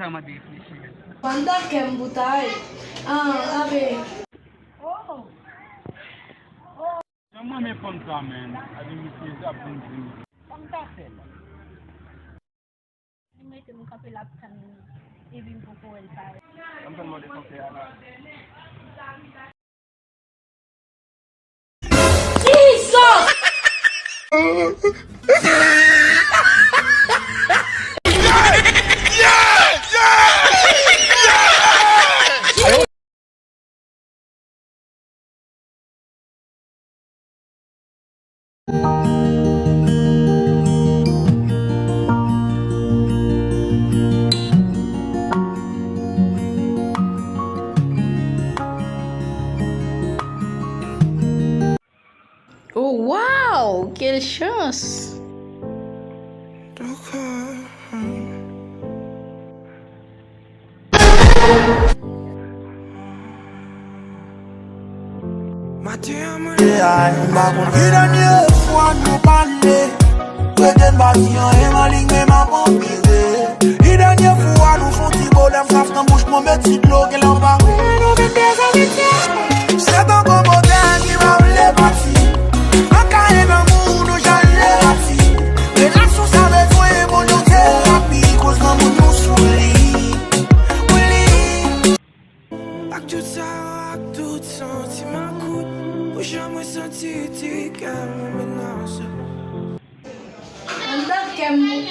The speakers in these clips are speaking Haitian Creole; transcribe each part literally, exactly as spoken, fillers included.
Mande reflechi, men. Pandan kè m boutay. Ah, abe. Jan mwen renmen fanm sa, men. Ade misye ap vin di m. Fanm sa fè la. Li mete m kanpe l ap tann li. Epi m poko wè l parèt. Ann tann mande konsèy a la. Jesus! Oh, wow! Quelle chance! Maten an mwen. Ay, m pa konn ki dènye fwa nou pale. Rete m pa di anyen, m anliy men m ap anpire. Ki dènye fwa nou fè yon ti bo lè m saf nan bouch mwen met ti dlo, genlè w pa wè nou vin dezabitye. Se tankou bòtèl ki pa vle pati. An kaye lanmou nou jan l ye pati. Relasyon sa bezwen bon jan terapi, koz lanmou nou sou li. Wi li. Ak tout sa yo, ak tout santiman kout, ou janm resanti ti kè m menaje. Andan kè m bou-,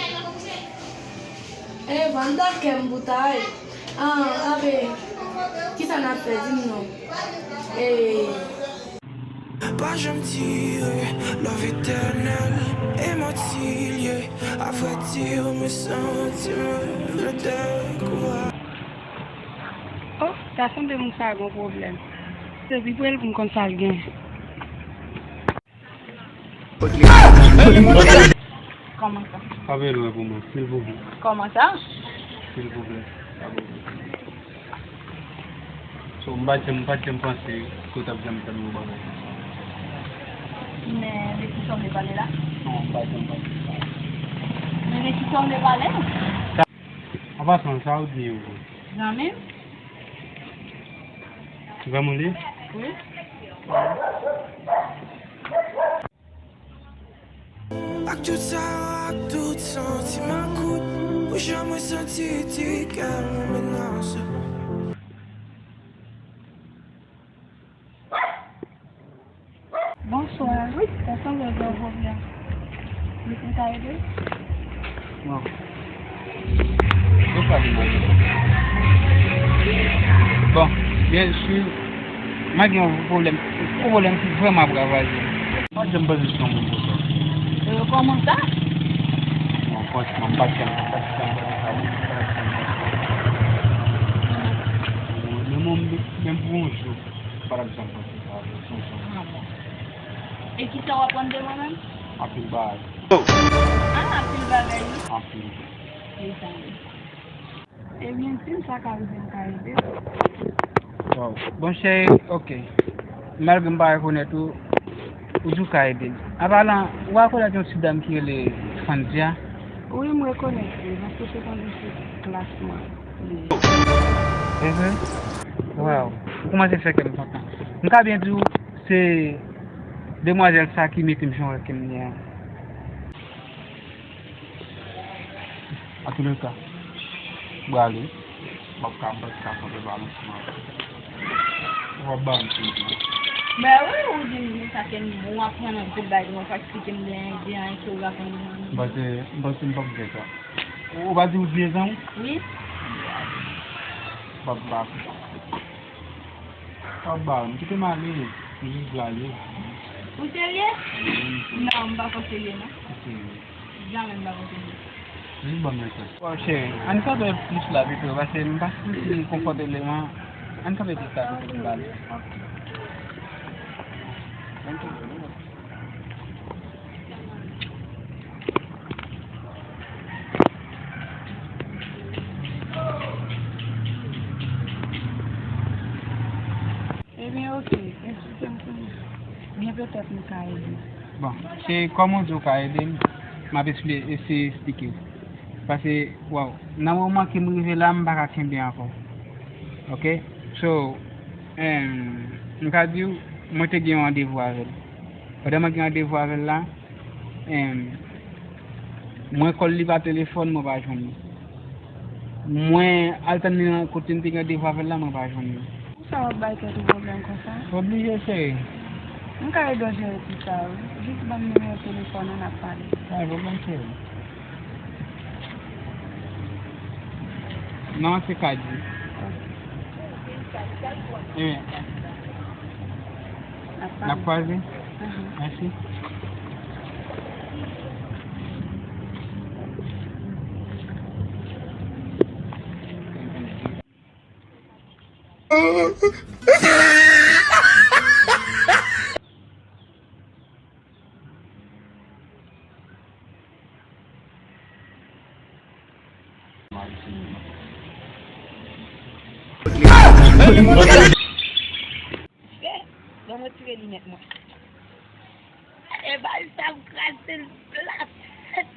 eh, andan kè m boutay. Ah, abe, kisa n ap fè, di m non. Eh. Pa janm tire, love etènèl, e manti l ye. A vrè di, mwen santi mwen vle dekouraje. Oh, ta sanble moun sa gon pwoblèm. Se pi pou l pou m konn sa l gen. Kòman sa? Pa vin lwen pou mwen, silvouplè. Kòman sa? Silvouplè. So, m pa t janm, m pa t janm panse ke w t ap janm tann yon bagay konsa. Men de kisa w vle pale la? Non, m pa t janm panse sa. Men de kisa w vle pale? An pasan, sa w di yo? Zanmi m. Zanmi w li? Wi. Ak tout sa yo, ak tout santiman kout, ou janm resanti ti kè m menaje. Bonswa, wi, sa sanble gen yon pwoblèm. Wi, m ka ede w? Bon. Bonswa, Limaj. Bon, byen si, mwen gen yon pwoblèm, yon pwoblèm ki vrèman ap ravaje m. Pa janm panse se yon moun konsa. Euh, kòman sa? Non, franchman, m pa t janm, m pa t janm panse sa, wi. M pa t janm panse sa. Menm, menm, menm pou yon jou, m pa t ap janm panse sa, wi. Ah, bon. E kisa w aprann de mwen menm? Anpil bagay. Ah, anpil bagay, wi. Anpil. Mezanmi. Ebyen, di m sa ka rive m ka ede w. Waw. Bon, cheri, ok. Malgre m pa rekonèt ou, ou di w ka ede m. An palan, ou pa rekonèt yon ti dam ki rele Fandia? Wi, m rekonèt li, paske se konn se klas mwen li ye. Se vre? Waw. Ou kòmanse fè kè m kontan. M ka byen di w, se demwazèl sa ki mete m jan w wè ke m ye a. Antouleka, m prale. M p ap ka, m p ap ka kanpe pale ansanm avè w. W ap ba m ti moman. Ben wi, ou di m sa ke m bon, w ap pran nan gwo bagay, w ap eksplike m de, de anyen ke w aprann de mwen. M panse, m panse m p ap fè sa. Ou, ou pa di ou di zanmi w? Wi. M p ap ba. M p ap ba, m kite m ale, m jis vle ale. Ou serye? Wi, m serye. Non, m pa ko serye, non. M serye. Jamè m pa ko serye. Jis ban m yon chans. Waw, cheri, ann kanpe plis la pito, paske m pa santi m konfòtableman. Ann kanpe plis la pito pou m pale. Ok. Ann kanpe, non. Ebyen, oke, eksplike m kounye a. Byen petèt m ka ede w. Bon, se kòman w di w ka ede m, m ap esplike, eseye esplike w. Paske, waw, nan moman ke m rive la, m pa ka kenbe ankò. Ok? So, em, m ka di w, mwen te gen yon randevou avè l. Pandan mwen gen randevou avè l la, em, mwen kòl li pa telefòn, mwen pa jwenn li. Mwen al tann li nan kote m te gen randevou avè l la, mwen pa jwenn li. Poukisa w ap bay tèt ou pwoblèm konsa? Oblije, cheri. M ka ede w jere tout sa, wi. Jis ban m nimewo telefòn ou, n ap pale. Pa gen pwoblèm, cheri. Non, se Kadji. Ok. Eh, n ap kwaze. Mèsi. Frè, ban m retire linèt mwen. E bay sa m kraze l plat.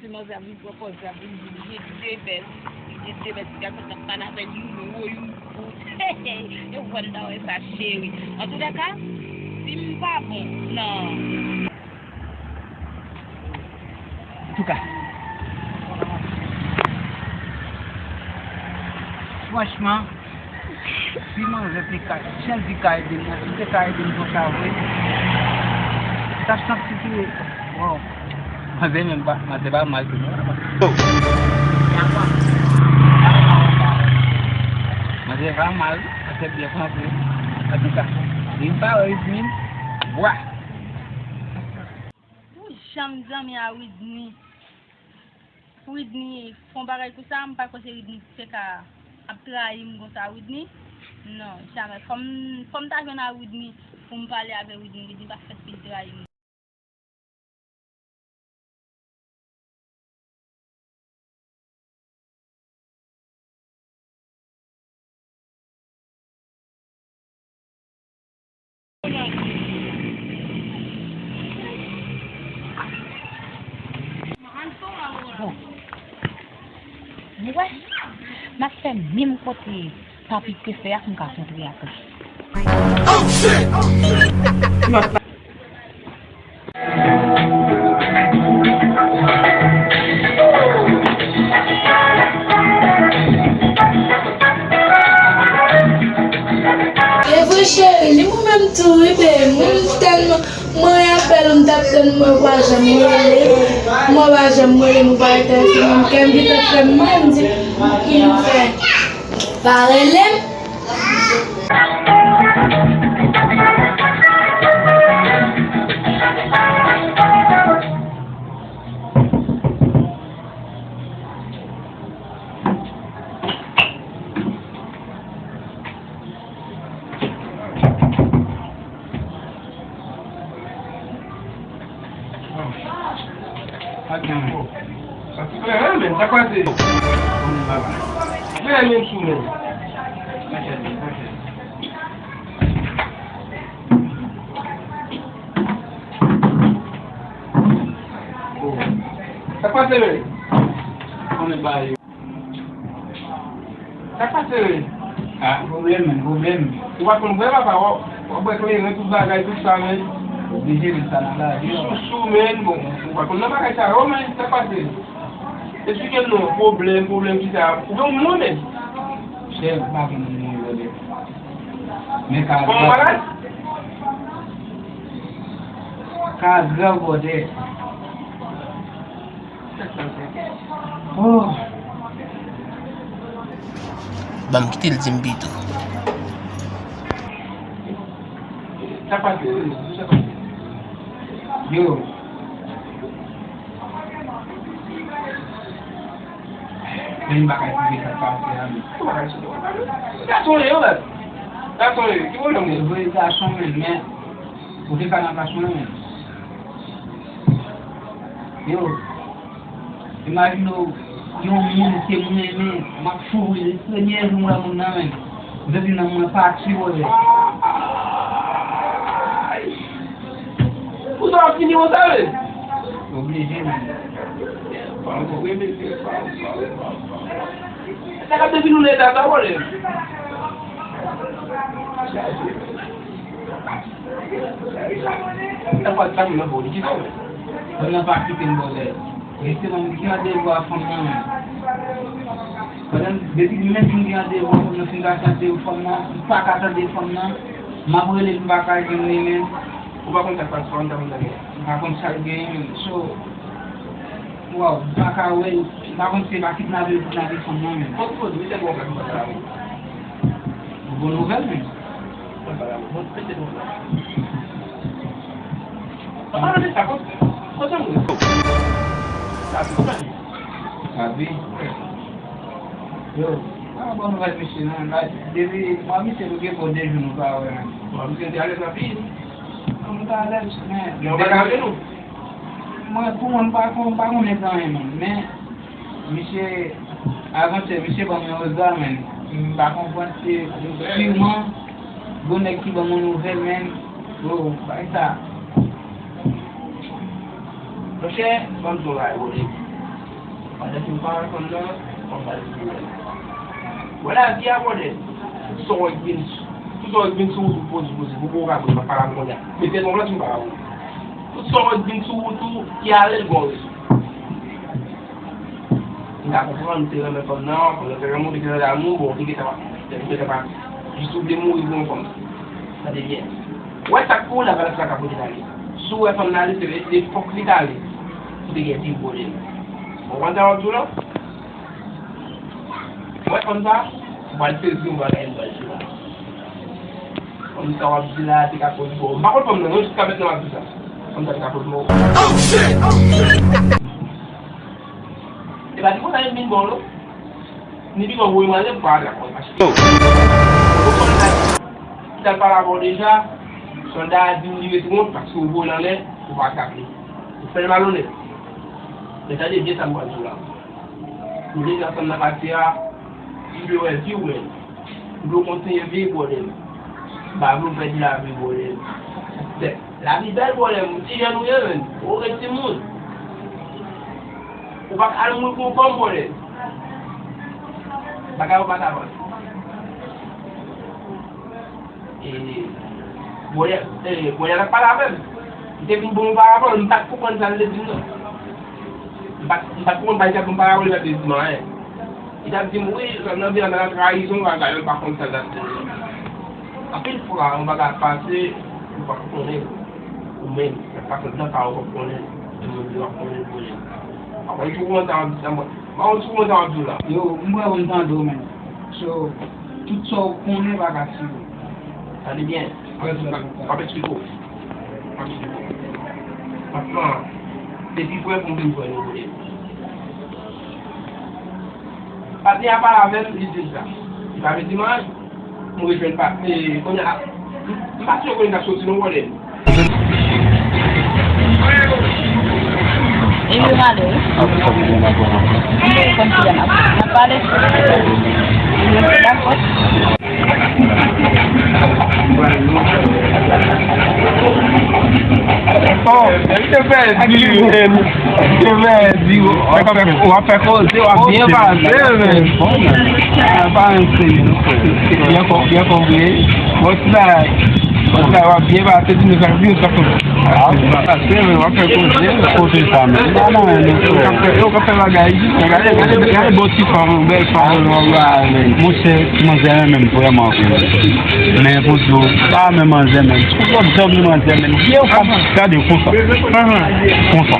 Ti manzè ap vin pran pòz la pou l di l gen de bèl. Li gen de bèl ti gason k ap pale avè l, youn wo, youn kout. E w wè m ta wè sa, cheri. Antoulèka, si m pa bon nan Antouka, franchman, si manzè te ka, si Shandy ka ede m, si te ka ede m konsa vre, sa santi ki, wow. Manzè menm pa, manzè pa mal tou non. Manzè pa mal, manzè byen frape. Antouka, li pa wè Ridney, bwa. Ou janm zanmi a Widny. Widny fè yon bagay konsa, m pa kwè se Widny ki te ka ap trayi m konsa, Widny. Non, jamè. Fò m, fò m ta jwenn a Widny pou m pale avè Widny. Widny pa fèt pou l trayi m. Bon. Ou wè, m ap fè menm kote Papi te fè a pou m ka kontre ak li. E vre cheri, li mwen menm tou wi baby, mwen tèlman mwen apèl ou m t ap tann mwen pa janm rele, mwen pa janm rele m ou pa enterese mwen, kè m gentan fè m mal, m di m ki m fè. Pa rele m. Sa ti klere, men, sa kwase. Klere, men, sou, men. Sa kwase, men. Konnen ba yo. Sa k pase, wi? Ah, pwoblèm, men, pwoblèm. Ou pa konn bwè, papa, w ap bwè kleren, tout bagay, tout sa, men. Oblije, men, sa nan lavi, wi. Sousou, men, bon, ou pa konn nan bagay sa yo, men, sa k pase? Esplike m non, pwoblèm, pwoblèm ki sa? Ou gen yon moun, men? Chèf, m pa gen moun mwen, pwoblèm. Men ka... Kòman bagay? Ka gran bòdè. Oh. Ban m kite l di m pito. Sa pase, sa pase. Yo. Men m pa ka esplike sa k pase a, men. Gason ye, yo, la. Gason ye, ki pwoblèm ou? Se vre, gason, men, men. Ou te ka nan plas mwen, men. Yo, imajine w, yon moun ke m renmen, m ap soufri depi premye jou m wè moun nan, men. M santi nanm mwen pati, brother. Ay! Pou sa w ap fini konsa, men? Oblije, men. Sa k ap depi nou leta sa, wole. Sa pa, sa nou nan fò, li kite w. Fanm nan pa kite m, bòdè. Rete nan, m gen devwa fanm nan, men. Pandan, depi menm si m gen devwa, fanm nan fin ka tande fanm nan, m pa ka tande fanm nan. M ap rele l, m pa ka jwenn li, men. Ou pa konn sa k pase, ou pa konn sa k genyen. M pa konn sa k genyen, men. So, Waw, m pa ka wè, m pa konn si se pa kidnape yo kidnape fanm nan, men. Bon, bon, misye bon bagay, bon bagay. Bon nouvèl, men. Bon bagay, bon, misye bon bagay. An palan de sa, kote, kote m ye? Sa vi, sa vi. Sa vi? Yo, pa bon nouvèl, mesye, non. La, depi, mwen, misye, nou gen bon de jou nou pa wè, men. Bon, misye te alèz anpil. Mwen, m te alèz, men. Men w pa ka wè nou? Mwen, pou mwen, m pa kon-, m pa konnen zanmi, men, men, misye, avansè, misye ban mwen yon rega, men, m pa konprann, se siman gon nèg ki ban mwen nouvèl, men, bro, bagay sa. Monchè, ban m di w yon bagay, bro. Pandan ke m pa wè fanm nan, fò m ba l ti nouvèl. Wè lavi a, bro, tout sa w wè k vin, tout sa w wè k vin sou wout ou, poze, poze, poze, ou pa ka poze, m ap pale avè w kounye a. Mete non la sou m pa avè w. Tout sa w wè k vin sou wout ou, ki ale l bon rezon. M ka konprann, ou te renmen fanm nan, fanm nan te renmen w, te gentan damou, bon, ou te gentan, te gentan pa, jis ou te mouri pou yon fanm. Tande byen. Wè sa k pou w la, bagay sa ka pote tande. Si w wè fanm nan ale, se, se fòk li t ale. Ou te gen pil pwoblèm. Ou konprann sa w ap di w la? Wè fanm sa, ou pral sezi yon bagay, m pral di w la. Fanm sa w ap di la, te ka koz mò. M pa konn fanm nan, non, jiska mentnan m ap di sa. Fanm sa te ka koz mò. E pa di konsa yo vin bon, non. Ni pi bon voye m ale, m pa ale ankò, paske. Ou konn sa, m t al pale avè w deja, sòlda a di m li rete wont, paske ou voye l anlè, ou pa atrape li. Ou fè l malonèt. Men tande byen sa m pral di w la. Nou deja ansanm nan katye a, m vle wè vi w bèl. M vle w kontinye viv, bwòdè m. M pa vle w pèdi lavi w, bwòdè m. Lavi bèl, bwòdè m. Ti jèn ou ye, menn. Ou ret timoun. Ou pa ka al mouri pou yon fanm, bwòdè m. Bagay yo pa ka vanse. E, bwòdè, e, bwòdè a t ap pale avè m. Li te vin ban m yon parabòl, m pa t konprann sa l te di m nan. M pa t, m pa t konprann sa l te di m parabòl, li pa t di m anyen. Li t ap di m, wi, nan vi a, nan trayizon, bagay, m pa konn sa l t ap di m nan. Anpil fwa, yon bagay ap pase, ou p ap konnen, ou menm, l ap pase nan pa ou p ap konnen, e moun yo ap konnen l konnen. Avan ou konn sa w ap di sa, mwen, avan ou konn sa w ap di w la. Yo, m wè ou m tande w, men. So, tout sa w konnen pa ka sou ou. Tande byen. M ap eksplike w. M ap eksplike w. Franchman, se pi prè pou m vin jwenn ou kote. Patnè a pale avè m, li di m sa. Li pa vle di m anyen. M rejwenn pa, e, kounye a, m pa sou konnen n ap soti non, bwòdè. E yo malere. Mwen konn ki jan n ap, n ap pale. Dakò. Oh, se pèdi, men. Se pèdi. W ap fè, w ap fè koze, w ap byen pase, men. Apa yon se byen konpre. Bon, ti bagay. Bon, ti bagay, w ap byen pase, di nou sa, di nou sa konn. Ah, pase, men, w ap fè koze. Koze sa, men. Pa nan anyen, non, frè. Yo, k ap fè, yo, k ap fè bagay. Gade, gade, gade, bon ti fanm, bèl fanm, non, men. Monchè, ti manzè renmen m vrèman, vre. Men, pou di w, pa renmen manzè, men. Pou lòt zanmi manzè, men. Vye fanm, gade, konsa. Konsa.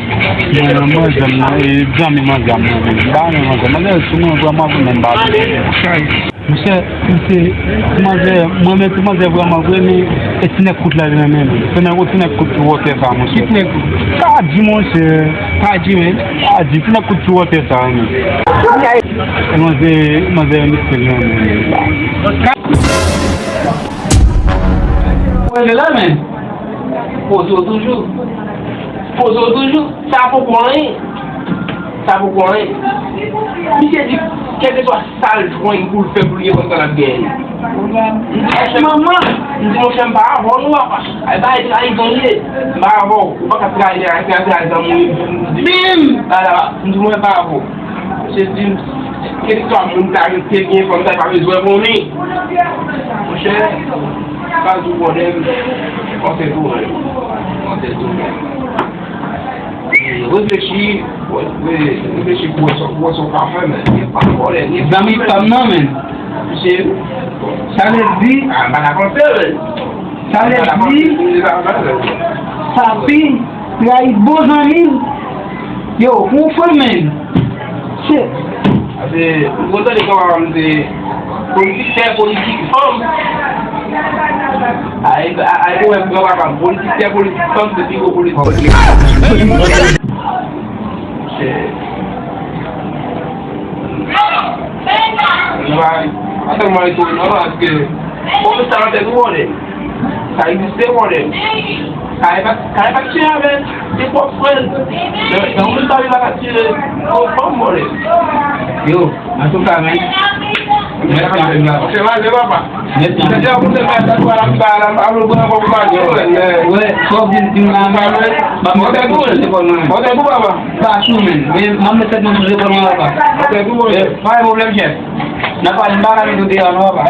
Mwen, manzè m nan, e zanmi manzè m nan, men. Pa renmen manzè. Manzè, sou mwen, vrèman, vrèman, m pa renmen. Monchè, misye, ti manzè, mwen menm ti manzè vrèman vre, men e ti nèg kout la li renmen, men. Se nèg, ti nèg kout ki wòtè sa, monchè. Ki ti nèg kout? Pa di, monchè. Pa di, men. Pa di, ti nèg kout ki wòtè sa, men. Manzè, manzè, misye renmen, men. Mwen la, men. Poze w toujou. Poze w toujou. Sa poko anyen. Sa poko anyen. Misye di, kèlkeswa sa l jwenn pou l fè pou l gen fanm sa l ap genyen. M di, monchè, manman, m di, monchè, m pa avè w non, papa. Ay, bay, trayi zanmi ye. M pa avè w. Ou pa ka trayi, trayi, trayi, trayi zanmi w. M di, menm, ala, m di, mwen pa avè w. Misye di, kèlkeswa moun sa yo te gen fanm sa, pa bezwen konnen. Monchè, pa di w konnen, panse tou, men. Panse tou, men. Reflechi, reflechi pou wè sa, pou wè sa w ka fè, men. Gen pa de pwoblèm, gen pa de pwoblèm. Zanmi pa m nan, men. Misye, sa vle di, ah, m pa ka panse, men. Sa vle di, papi trayi bon zanmi l. Yo, ou fè, men. Shit. Paske, ou konn tande kòman m se politik tè, politik fanm. Ay, ay, ay, ou wè, granpapa m, politik tè, politik fanm, se pi gwo politik. Shit. Nou pa, pa tèlman etone non, paske, bon, sa nan tèt ou, konnen. Sa egziste, konnen. Kay pa, kay pa tire avè de pwòp frè l. Nan moun pa viv ak tire yon fanm, konnen. Yo, antouka, men. Mèsi anpil, papa. Se malè, papa. Mèsi anpil. Wè, sa w di l di m la, men. Ban m telefòn mwen. Patou, men. Men, m ap met tèt mwen sou zepòl mwen, papa. Pa gen pwoblèm, chèf. N ap pale, m pa ka met ou deyò non, papa.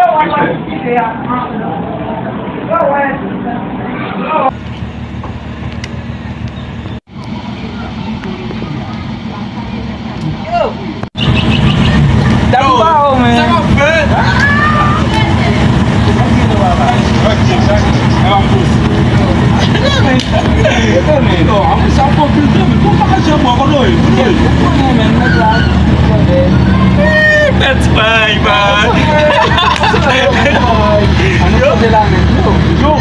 Yo! Yo, sa k ap fèt? Yo, anpil sa fè anpil tan, men pou pa jan bò, kote w ye? Kote w ye? Ou konnen, men, nèg la, konnen. Bèt bay, bay. Yo, yo,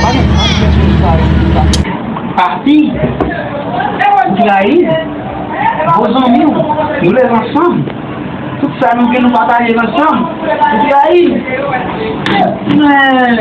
papi, ou trayi. Bon zanmi w, nou leve ansanm. Tout sa nou gen, nou pataje l ansanm. Ou trayi. Men,